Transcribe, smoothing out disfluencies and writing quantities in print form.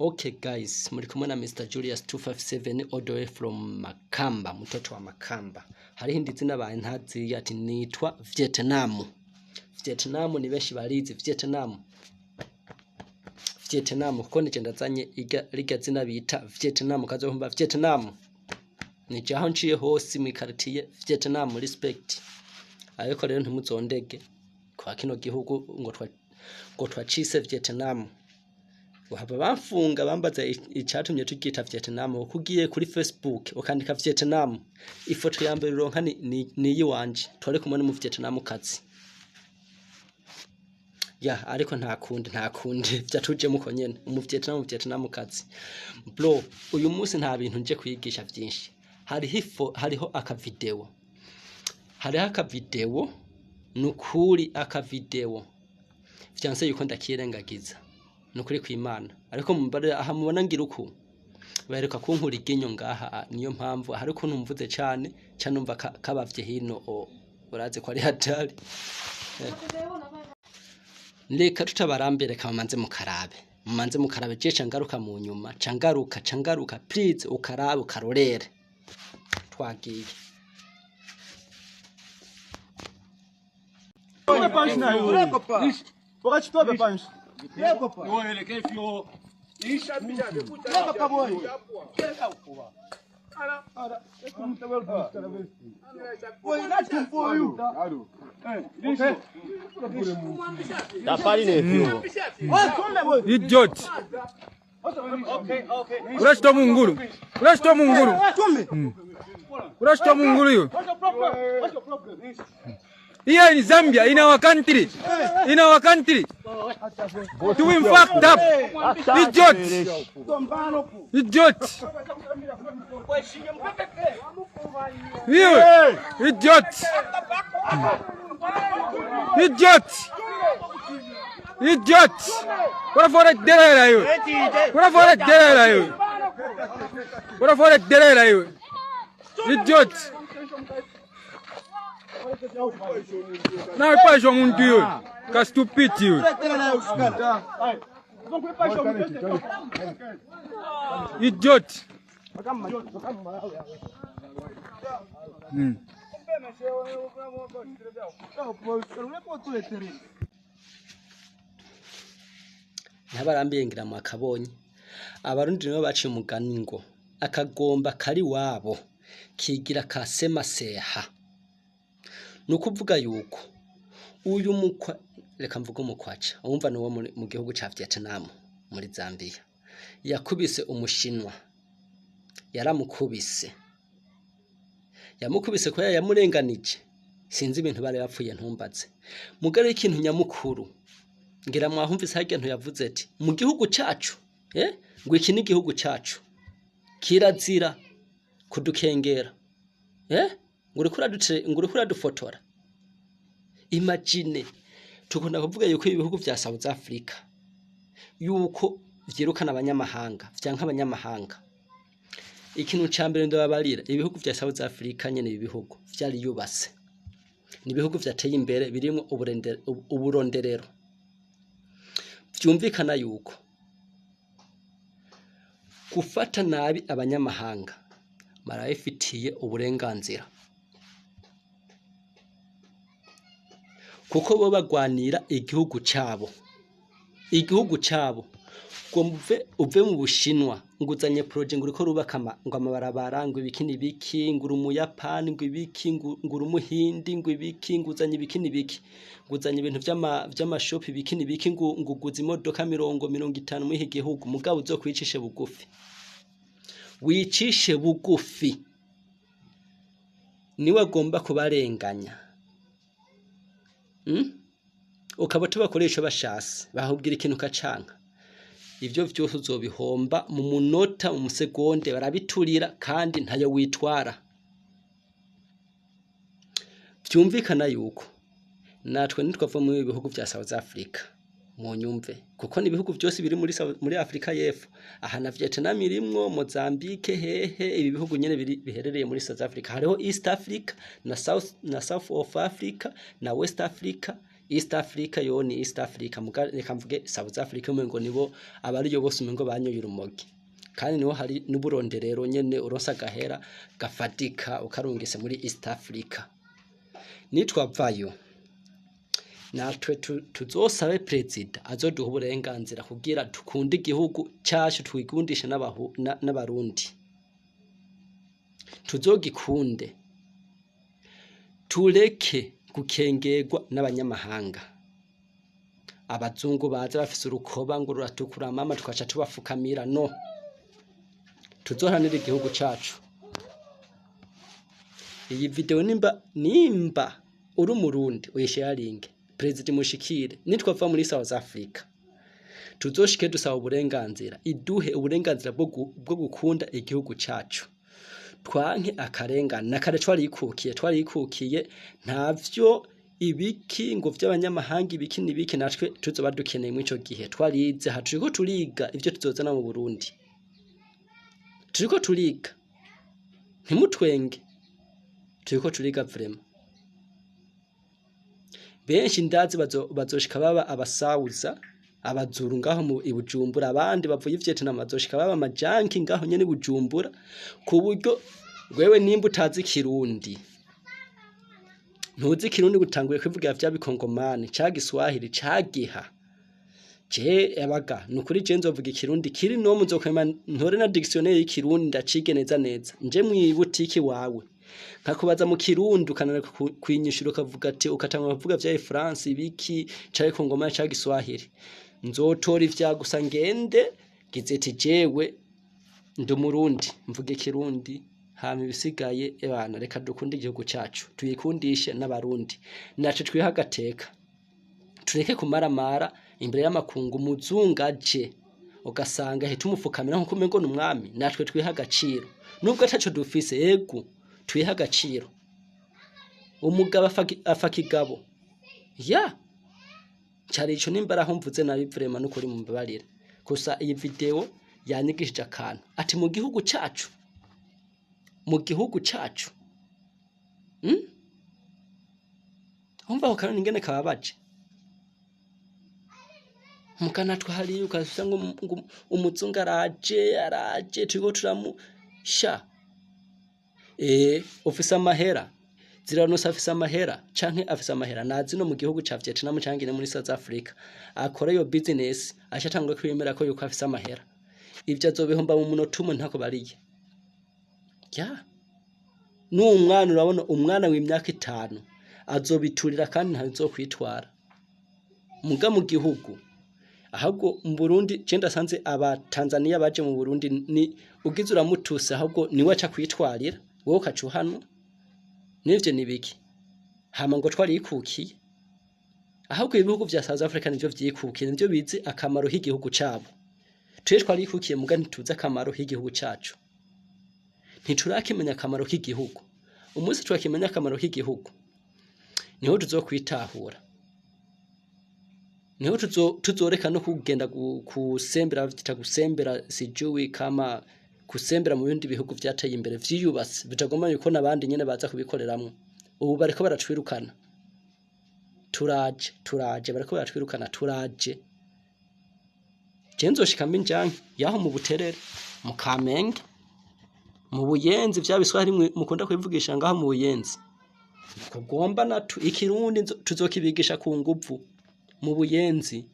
Okay guys, muri kumwe na Mr Julius 257 all the way from Makamba, mtoto wa Makamba. Hariho indi zina bantazi ati nitwa Vietnam. Vietnam ni benshi barizi Vietnam. Vietnam kuko nije ndazanye rirya zina bita Vietnam, kazohumba Vietnam. Nije aho nciye hose mu quartier Vietnam respect. Ariko rero ntimuzondege kwa kino gihugu ngo twacise Vietnam. Wahava bamfunga bambaza icatumye tugita Vietnam. Kuko ugiye kuri Facebook ukandika Vietnam, ifoto ya mbere uronka ni iyiwanje, twari kumwe n'umu Vietnam kazi. Ya, ariko nta kundi, nta kundi vyatujemo uko nyene, umu Vietnam, Vietnam kazi. Bro, uyu munsi nta bintu nje kwigisha vyinshi. Hariho akavideo. Hariho akavideo, nukuri akavideo. Vyanse yuko ndakirengagiza. Nukuri kw'Imana. Ariko mumbare aha mubona ngira uku. Baheruka kunkura iryinyo ngaha, niyo mpamvu hari ukuntu mvuze cane, ca numva kabavye hino, urazi ko ari hatari. Reka tutabarambire, reka mumanze mukarabe. Mumanze mukarabe, je ca ngaruka mu nyuma, ca ngaruka, ca ngaruka, please ukarabe ukarorere. Twagiye. Idiot. Unashtoa munguru. Unashtoa munguru. Unashtoa munguru hiyo. Here in Zambia, in our country, in our country, doing fucked up. Idiot. Idiot. You idiot. Idiot. Idiot. What for a you? What for a you? What for a you? Idiot. Na ipasho muntu yo. Ka stupid yo. Idiot. Ntabarambiye ngira mwakabonye. Abarundi nibo baciye umugani ngo akagomba kari wabo kigira kasemaseha. Nukuvuga yuko uyu mukwa, reka mvuge umukwaca, umva nuwo mu gihugu ca Vietnam muri Zambia, yakubise umushinwa, yaramukubise, yamukubise ko yamurenganije, sinzi ibintu bari bapfuye ntumbaze. Mugari ikintu nyamukuru ngira mwahumvise harya ntu yavuze ati mu gihugu cacu, ngo iki ni igihugu cacu kirazira kudukengera, ngo uriko uradufotora. Imagine, tukunda kuvuga yuko ibihugu vya South Africa yuko vyirukana abanyamahanga, vyanka abanyamahanga. Ikintu ca mbere ndababarira, ibihugu vya South Africa nyene ibi bihugu vyari yubatse, ni ibihugu vyateye imbere birimwo uburonderero. Vyumvikana yuko gufata nabi abanyamahanga barabifitiye uburenganzira, kuko bo bagwanira igihugu cabo, igihugu cabo. Ngo uve mu Bushinwa nguzanye projet ngo uriko rubaka ngo amabarabara ngo ibiki n'ibiki, ngo uri umuyapani ngo ibiki, ngo uri umuhindi ngo ibiki, nguzanye ibiki n'ibiki, nguzanye ibintu vy'amashopi ibiki n'ibiki, ngo uguze imodoka mirongo itanu muri iki gihugu, mugabo uzokwicishe bugufi, wicishe bugufi, niwe agomba kubarenganya. Ukaba tubakoresha bashase bahubwira ikintu kacanka, ivyo vyose uzobihomba mu munota, mu musegonde, barabiturira kandi ntayo witwara. Vyumvikana yuko natwe nitwava mu bihugu vya South Africa, mu nyumve, kuko ni ibihugu byose biri muri Afrika y'Epfo, aha na Vietnam irimwo, Mozambique, hehe, ibi bihugu nyene biherereye muri South Africa. Hariho East Africa na South, na South of Africa na West Africa. East Africa yo ni East Africa, muga reka mvuge South Africa, umengo nibo abariyo bose umengo banyoye urumogi, kandi niho hari n'uburonderero nyene, uronsa agahera gafatika ukarungise muri East Africa. Nitwavayo natwe tuzosabe perezida azoduha uburenganzira kugira dukunde igihugu cyacu, twigundishe n'Abarundi, tuzogikunde, tureke gukengerwa n'abanyamahanga. Abazungu baza bafise urukoba ngo ruratukura mama, tukaca tubafukamira. No tuzoharanira igihugu cacu. Iyi video, nimba uri Umurundi, uyisharinge, perezida mushikire. Nitwava muri South Africa, tuzoshike dusaba uburenganzira, iduhe uburenganzira bwo gukunda igihugu cacu, twanke akarengane. Na kare twarikukiye, twarikukiye, ntavyo ibiki ngo vy'abanyamahanga, ibiki n'ibiki natwe tuzoba dukeneye muri ico gihe. Twarize, aha turiko turiga ivyo tuzozana mu Burundi, turiko turiga, ntimutwenge, turiko turiga vraiment. Benshi ndazi bazoshika baba abasawuza, abazuru ngaho mu Ibujumbura, abandi bavuye i Vietnam bazoshika baba amajanki ngaho nyene i Bujumbura, ku buryo wewe nimba utazi Ikirundi, ntuzi Ikirundi, gutanguye kwivugira vya bikongomani ca Giswahili ca giha je abaga. Nukuri je nzovuga Ikirundi kiri no muzokwema, ntore na dictionnaire y'Ikirundi, ndacige neza neza, nje mwibutiki wawe nkakubaza mu Kirundi, ukananirwa kwinyishura, ukavuga ati, ukatangura kuvuga vya France ibiki ca Kongomani ca Giswahili, nzotora ivya gusa ngende gize ati jewe ndi Umurundi, mvuga Ikirundi. Hama ibisigaye, ebana, reka dukunde igihugu cacu, tuyikundishe n'Abarundi, naco twiha agateka, tureke kumaramara imbere y'amakungu. Umuzungu aje ugasanga ahita umufukamira nkuko umengo ni umwami. Natwe twiha agaciro nubwo ataco dufise. Ego, twiha agaciro. Umugabo afa kigabo ya cari ico. Nimba araho mvuze nabi, vraiment nukuri mumbabarire. Gusa iyi video yanyigishije akantu ati mu gihugu cacu, mu gihugu cacu, Umva ako kantu ingene kababaje. Mukanatwa hariya ugasanga ngo umuzungu araje, araje, turiko turamusha. Ufise amahera ziranusa, afise amahera canke afise amahera nazi no mu gihugu ca Vietnam canke no muri South Africa, akora iyo business, aca atangura kwiyemera ko yuko afise amahera. Ivyo azobihomba mu munota umwe, ntako bariye ya n'umwana. Urabona umwana w'imyaka 5 azobiturira kandi ntazokwitwara. Muga mu gihugu, ahubwo mu Burundi je ndasanze aba Tanzania baje mu Burundi, ni ugize uramutuse, ahubwo niwe aca kwitwarira, wowe ukaca uhanwa. Nivyo nibiki? Hama ngo twarikukiye. Ahubwo ibihugu vya South Africa nivyo vyikukiye, nivyo bizi akamaro k'igihugu cabo. Twe twarikukiye, muga ntituzi akamaro k'igihugu cacu, ntiturakimenya akamaro k'igihugu. Umunsi twakimenya akamaro k'igihugu, niho tuzokwitahura, niho tuzoreka no kugenda kusembera, bavyita gusembera, sijui kama kusembera mu bindi bihugu vyateye imbere, vyiyubatse, bitagomba yuko n'abandi nyene baza kubikoreramwo. Ubu bariko baratwirukana, turaje, turaje, bariko baratwirukana, turaje. Je nzoshika mbe injanke yaho mu Buterere, mu Kamenge, mu Buyenzi, vya Biswahili mukunda kwivugisha ngaho mu Buyenzi. Kugomba natu Ikirundi tuzokibigisha ku nguvu mu Buyenzi.